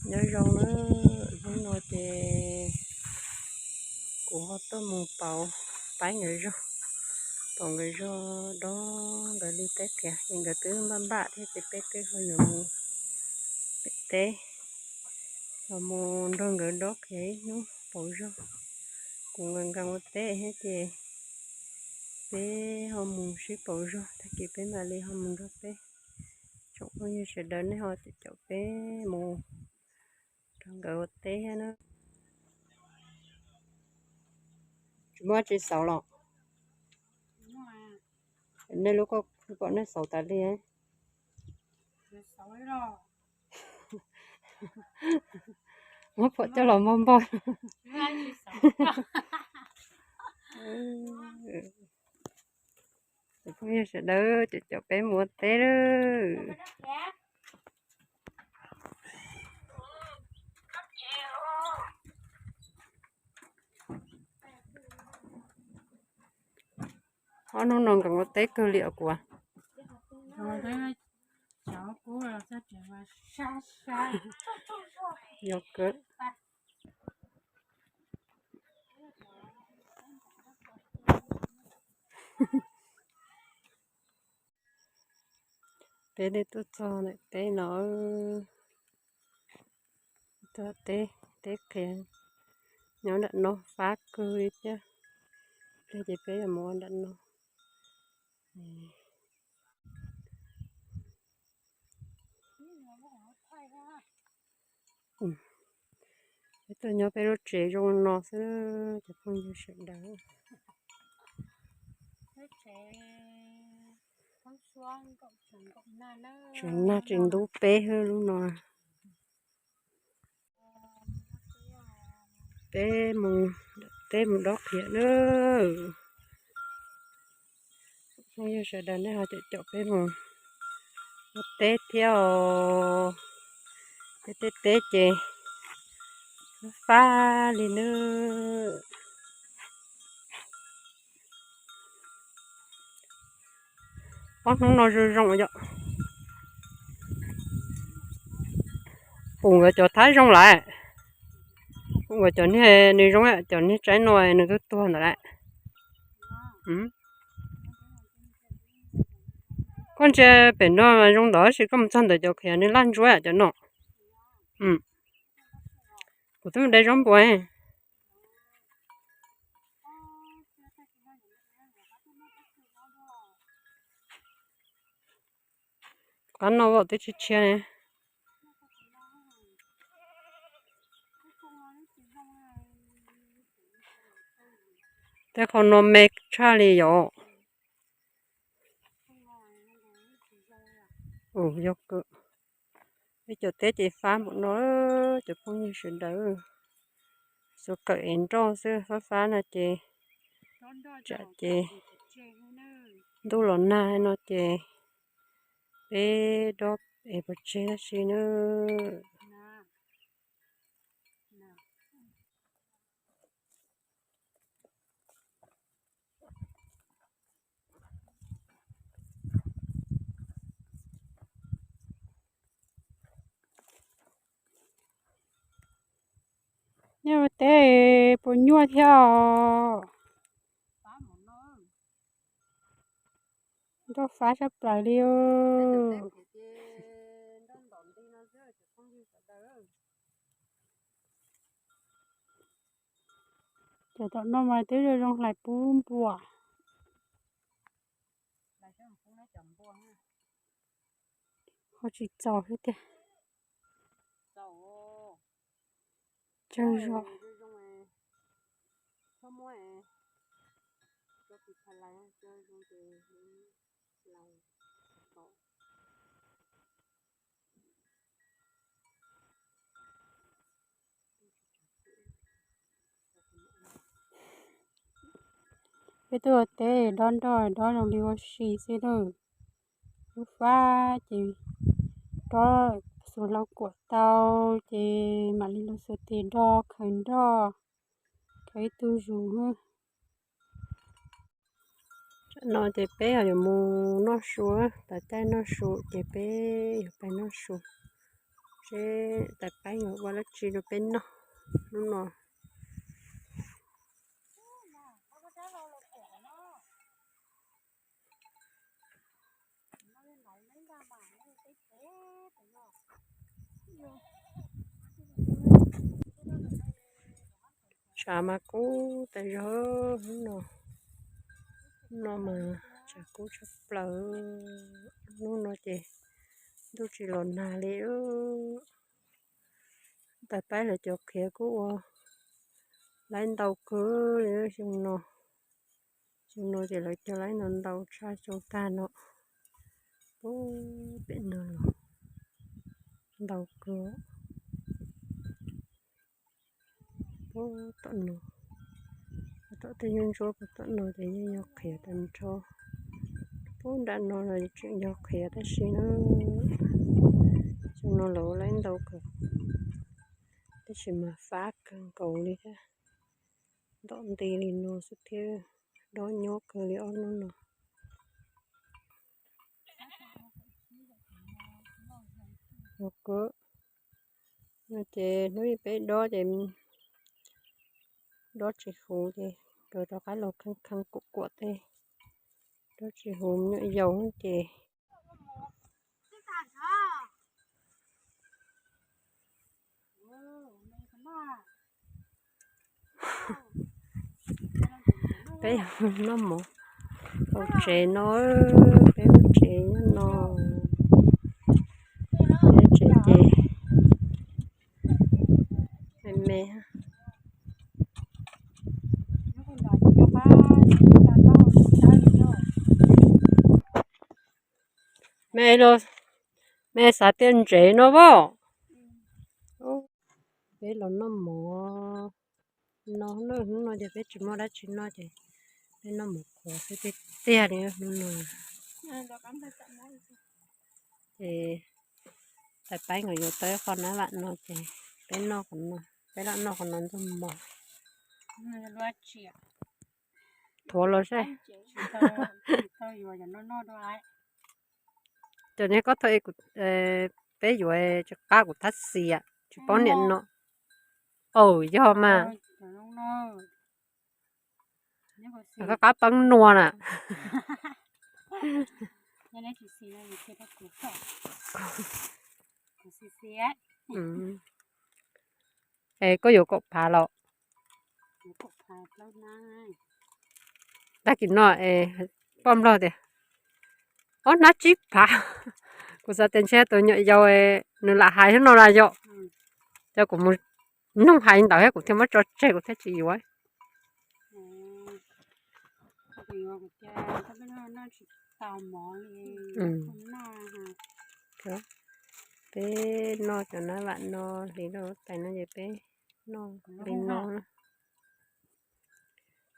Nyob zoo na, hnub no ces kuv ho tuaj mus pauv, pab nkawd zog, pauv nkawd zog dob nkawd li teb qhiav, ces nkawd twb npaj npaj thiab ces peb twb ho yuav mus pem teb, los mus nrog nkawd dob qhiav ib hnub pauv zog. Kuv nkees nkees ua teb thiab ces peb ho mus sib pauv zog, tag kis peb mam li ho mus nrog peb tsoom phooj ywg sawv daws nej ho caum peb mus nrog nkawd ua teb thiab na. Tsis muaj tsis xauv los? Nej lub koj pom nej xauv tas li. Muab phuam coj los npog npog. Cov phooj ywg sawv daws, caum caum peb mus ua teb lawm. Ob hnub no nkees ua teb kawg li os kuv. Yog kawg. Peb twb tuaj txog ntawm teb no, teb, teb qhiav nyob nram no fab kawg li thiab. Pliag ces peb yuav mus ua nram no. Peb tuaj nyob peb lub tsev zoo no xwb cov phooj ywg sawv daws. Tseem nag tseem ntub peb xwb lub no. Peb mus, peb mus dob qhiav na. Phooj ywg sawv daws nej ho caum caum peb mus ua teb thiab os. Peb tej teb ces fab li na. Ob hnub no zoo zoo yom. Pum nkawd cov thab zoo lawm. Pum nkawd cov niag nws zoo, cov niag tsaib no nws twb tuag ntawd lawm. Koj ntsia pem no zoo ntawd tab sis koj mus txog ntawm cov qhiav nws laj ntsuab cov no. Kuv twb mus de zaub npua. Qab no vom twb tshiab tshiab ne. Tej qhov no me tshaj li yom. Yog kawg. Peb cov teb ces fab npaum no, cov phooj ywg sawv daws. Xuas kawm es nroj xwb, fab fab no ces tsam ces ntuj los nag no ces peb dob es pov tseg tab si na. Nej ua teb puas nyuaj thiab os? Nroj fab sab plaws li. Cov tom no mas twb zoo zoo hlais pub npua. Ho tsis txaus thiab tiag. Tsawg zog. Peb tuaj ua teb dob nroj dob zoo li ua si xwb lauj. Lub fab ces dob xuas hlauv kuam tau ces mam li los xuas tes do khaws nroj, khaws ib tug zus. Tsam no ces peb yuav mus noj su, tas caij noj su ces peb yuav pais noj su. Seb tais paib nkawd ua dab tsi rau peb noj hnub no. Tshav mas kub tas zog hnub no, hnub no mas tshav kub tshaj plaws. Hnub no ces ntuj tsis los nag li. Tais paib lawv cov qhiav kuj ua laib ntau kawg li xyoo no. Xyoo no ces lawv cog laib ntau ntau tshaj xyoo tag no. Pub pem no los ntau kawg. Pub tom no, tom tej ntsuab ntsuab puag tom no ces yeej yog qhiav tag nrho. Pub nram no los tseem yog qhiav tab sis na, xyoo no lawv ua laib ntau kawg, tab sis mas fab kawg nkaus li thiab. Ntom nti li no xwb thiab, dob nyob kawg li ob hnub no. Ua kawg no ces hnub ib peb dob ces dob tsis huv ces nkawd rov qab los kheej kheej kuam kuam tej dob tsis huv me nyuam yaus ces peb noj mov hauv tsev no, peb lub tsev nyob no, peb tsev ces me me. Me los, me xav tias ntsev no vauj. Peb los noj mov no, hnub no ces peb tsis muaj dab tsi noj ces peb noj mov qhuav xwb tiag tiag li hnub no. Ces tais paib nkawd yuav tau ib qho nab vam no ces peb noj qhov no, peb lam noj qhov no ntxuag mov. Thuav los saib. Cov niag koj thaij, peb yuav tsis qab kuv thab xiam tsis paub niam no. Aw yog mas, qab qab peeb nua na. Es koj yuav kaum phav los? Tag kis no es poj nplog tias ob hnab tsib phav. Kuv xav tias ntshe tus nyuam yaus nws lam hais hnub no na yom. Ces kuv mus nug hais ntawd thiab kuv thiaj muab tso tseg kuv thiaj tsis yuav. Peb noj cov nab vam no hliv rau lub tais no ces peb noj li no.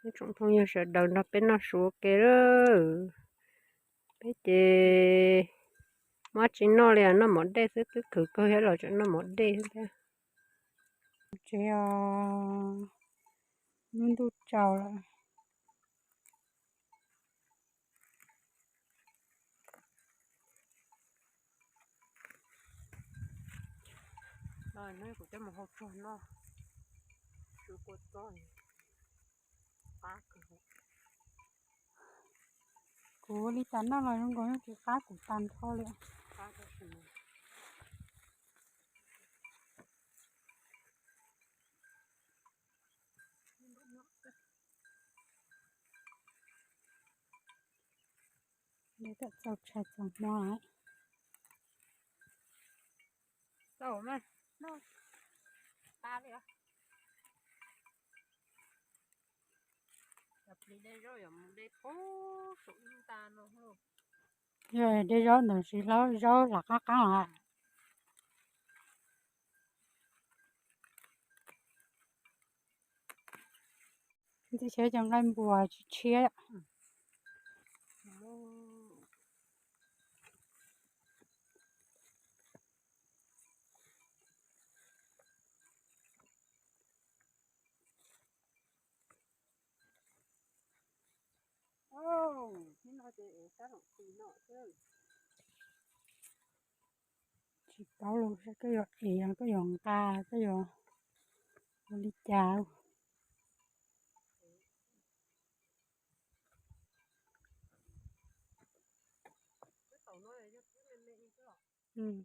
Ib tsoom phooj ywg sawv daws nrog peb noj su ua ke lawm. Peb ces muab tsis noj li, noj mov dej xwb, twb khwv kawg thiab los tseem noj mov dej xwb thiab. Tsev os, lub ntuj tsaus lawm. Kuv coj mus hau tsuag noj, tsw kua txob, qab kawg. Kuv li cas noj los zoo nkaus yeej tsis qab kuv tag nrho li. Txaus tshais txaus hmo lawm. Txaus mas, noj tas li os. Cov plis dej zaub yuav mus de pub saum ib nta no. Yog de zaub ntawd tsis hlub zaub lam qab qab os. Ntxim tshiab cov nqaij npua tshiab tshiab. Hnub no ces ev sab loom tis no xwb. Tsis paub los saib koj yuav ev, koj yuav nqa, koj yuav ua li cas. Mm.